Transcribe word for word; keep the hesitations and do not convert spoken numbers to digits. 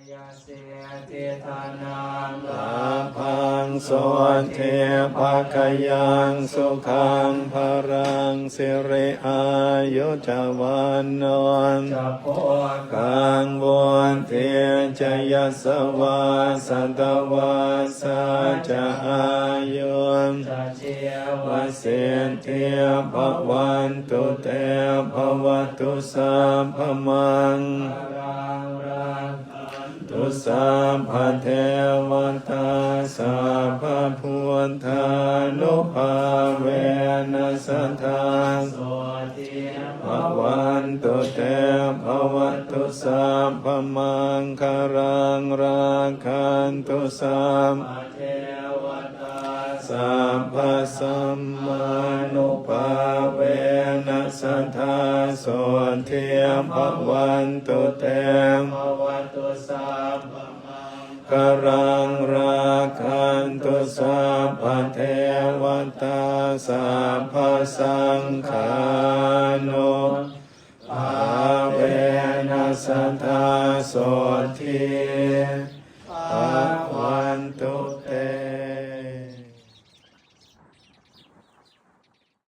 jayasiddhi dhanaṃ lābhaṃ sotthi bhāgyaṃ sukhaṃ balaṃ siri āyu ca vaṇṇo ca bhogaṃ vuḍḍhī ca yasavā satavassā ca āyū ca jīvasiddhī bhavantu te. Bhavatu sabbamaṅgalaṃ rakkhantu sabbadevatā sabbabuddhānubhāvena sadā sotthī bhavantu te. Bhavatu sabbamaṅgalaṃ rakkhantu sabbadevatā sabbasaṅghānubhāvena sadā sotthī bhavantu te. Bhavatu sabbamaṅgalaṃ rakkhantu sabbadevatā sabbasaṅghānubhāvena sadā sotthī